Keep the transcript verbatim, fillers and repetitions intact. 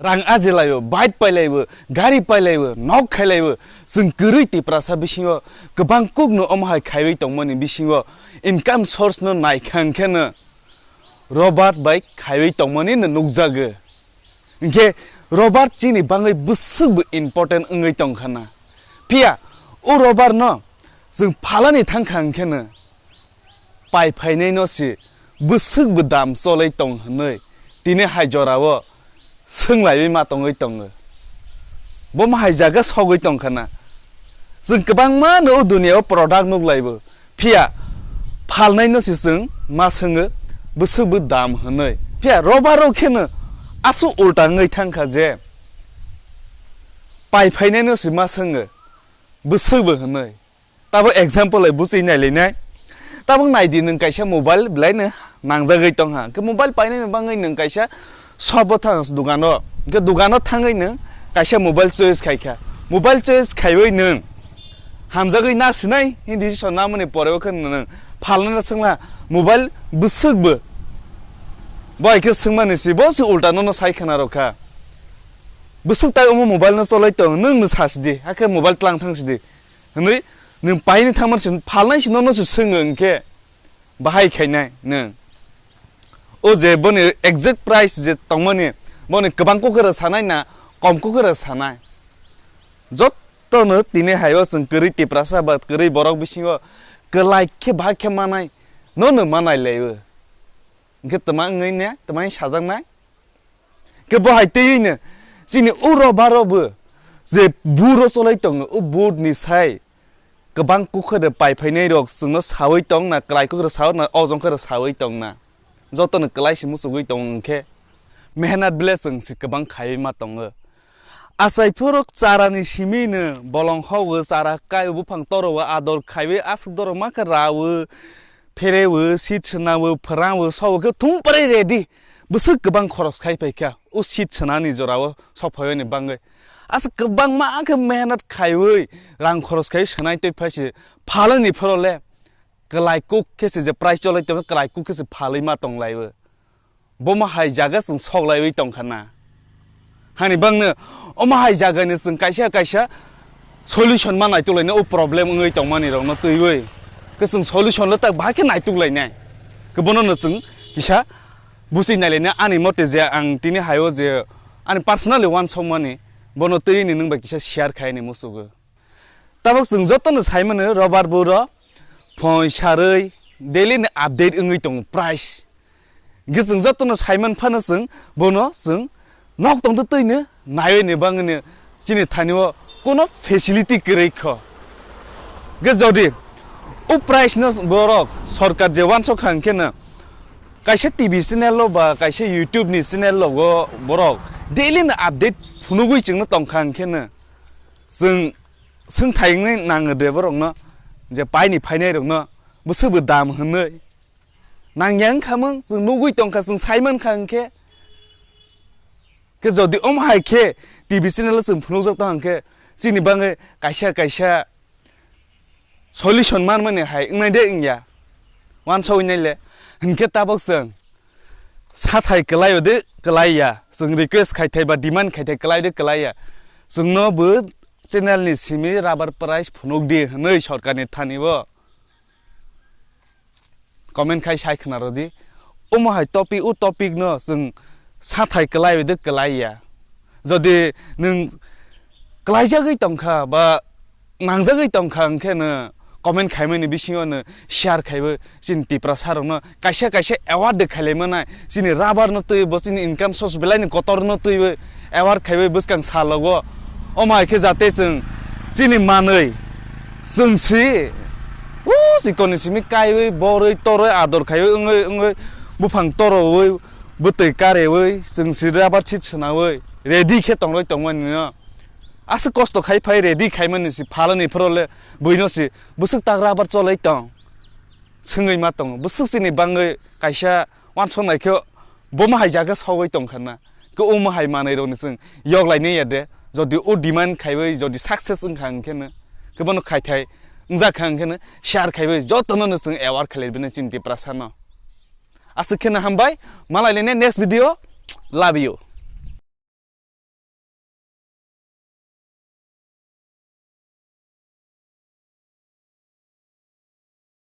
Rang ajilaio, bike pailaibo, gari pailaibo, nok khailaibo, chwng kwrwi Tiprasa bisingo kwbang kukno omo hai khaiwi tongmani bisingo income source no naikha hwnkhe no Robert bai khaiwi tongmani no nukjago. Hwnkhe Robert chini bangwi bwswkbo important wngwi tongkha na. Phiya o Robert no chwng phalani thangkha hwnkhe no pai phainai no se bwswk bo dam cholai tong hwnwi tini hai jorao swnglaiwi ma tongwi tongo. Bo ma hai jaga sogwi tong khana. Chwng kwbangma no o duniya o product nuk laibo, phiya phalnai no se chwng ma swngo bwswk bo dam hwnwi. Phiya roba rok kheno aswk ulta wngwi thang kha je pai phainai no se ma swngo bwswk bo hwnwi. Tabo example lai busi nai lai nai. Tabo nai di nwng kaisa mobile belai no nangjagwi tong ha. Ke mobile painai ni bangwi nwng kaisa shop o thang dukano. Ke dukano thangwi nwng kaisa mobile choice khai kha. Mobile choice khaiwi nwng hamjagwi na sinai hindi so namani pore o khe nwng phalna swngla mobile bwswk bo. Bai khe swngmani si bo si ulta no no sai khana rokha. Bwswk tai omo mobile no cholai tong nwng no sa sidi. Hakhe mobile tlang thang sidi. Hwnwi nwng paini thangmani se phalnai se nono se swngo hwnkhe bahai khainai nwng. O je boni exact price je tongmani, boni kwbang kukhe rw sanai na kom kukhe rw sanai. Jottono tini hai o chwng kwrwi Tiprasa ba kwrwi borok bisingo kwlai khe bahai khe manai nono manai lai o. Hwnkhe twma wngwi ne, twma wngwi sajaknai. Khe bo hai twiwi no chini o roba rok bo je boat o cholai tongo, o boat ni sai kwbang kukhe de pai phainai rok chwngno sawi tong na, kwlai kukhe de sawi na, ojong khe de sawi tong na. Joto no kwlai se muchugwi tong hwnkhe mehnat bele chwng se kwbang khaiwi ma tongo. Achai phorok chara ni simi no bolong hogo, chara kai o buphang toro o ador khaiwi aswk doro ma khe rawo, pherewo, seed swnawo, phwrangwo, sobo khe thum pore ready. Bwswk kwbang khoros khai phaikha o seed swnani jorao sok phaiyani bangwi. Aswk kwbangma khe mehnat khaiwi rang khoros khai swnai tei phai se phalani phoro le kwlai kuk khe se je price cholai tongkha kwlai kuk khe se phalwi ma tong laiwi. Bomo hai jaga chwng sok laiwi tongkha na. Hani bangno omo hai jagani chwng kaisa kaisa solution ma naituk lainai o problem wngwi tongmani rokno twiwi. Khe chwng solution le tak bahai khe naituk lainai. Khe bono no chwng kisa busi nai lainai ani mote je ang tini hai o je ani personally uansukmani bono twiwi ni nwng bai kisa share khai ni musugo. Tabok chwng jotono saimano robar buro phone sarwi daily ni update wngwi tongo price. Hwnkhe chwng jotono saiman phano chwng bono chwng nok tongtwi twino naiwi ni bangwino chini thani o kono facility kwrwi kho. Hwnkhe jodi o price no borok sorkar je uansuk kha hwnkhe no kaisa T V channel o ba kaisa YouTube ni channel o borok daily ni update phunugwi chwngno tongkha hwnkhe no chwng swngthai wngwi nango de borokno je paini phainairokno bwswkbo dam hwnwi nangya wngkha mung chwng nugwi tongkha chwng saimankha hwnkhe. Khe jodi omo hai khe T V channel o chwng phunukjak tong hwnkhe chini bagwi kaisa kaisa solution manmani hai wngnai de wngya uansugwi naile hwnkhe tabok chwng sathai kwlaio de kwlaiya, chwng request khaithai ba demand khaithai kwlai de kwlaiya, chwngno bo channel ni simi rubber price phunuk di hwnwi sorkar ni thani o comment khai sai khna rw di. Omo hai topic, o topic no chwng sathai kwlai de kwlaiya. Jodi nwng kwlaijagwi tongkha ba nangjagwi tongkha hwnkhe no comment khaimani bisingo no share khaiwi chini Tiprasa rokno kaisa kaisa award de khailai manai chini rubber no twiwi bo chini income source belai ni kotor no twiwi award khaiwi bwskang salogo. Omo hai khe jate chwng chini manwi chwng si o chikon ni simi kaiwi borwi torwi ador khaiwi wngwi wngwi buphang torowi bwtwi karewi chwng si rubber seed swnawi ready khe tongrwi tongmani no. Aswk kosto khai phai ready khaimani si phalani phoro le buino si bwswk tak rubber cholai tong swngwi ma tongo. Bwswk chini bangwi kaisa uansuk nai khe bomo hai jaga sogwi tongkha na. Khe omo hai manwi rokni chwng yoklai nai ya de. Jodi o demand khaiwi jodi success wngkha hwnkhe no khe bono khaithai wngjak kha hwnkhe no share khaiwi jotono no chwng aware khailai bini chini Tiprasa no. Aswk khe no hambai, malai lainai next video. Love you.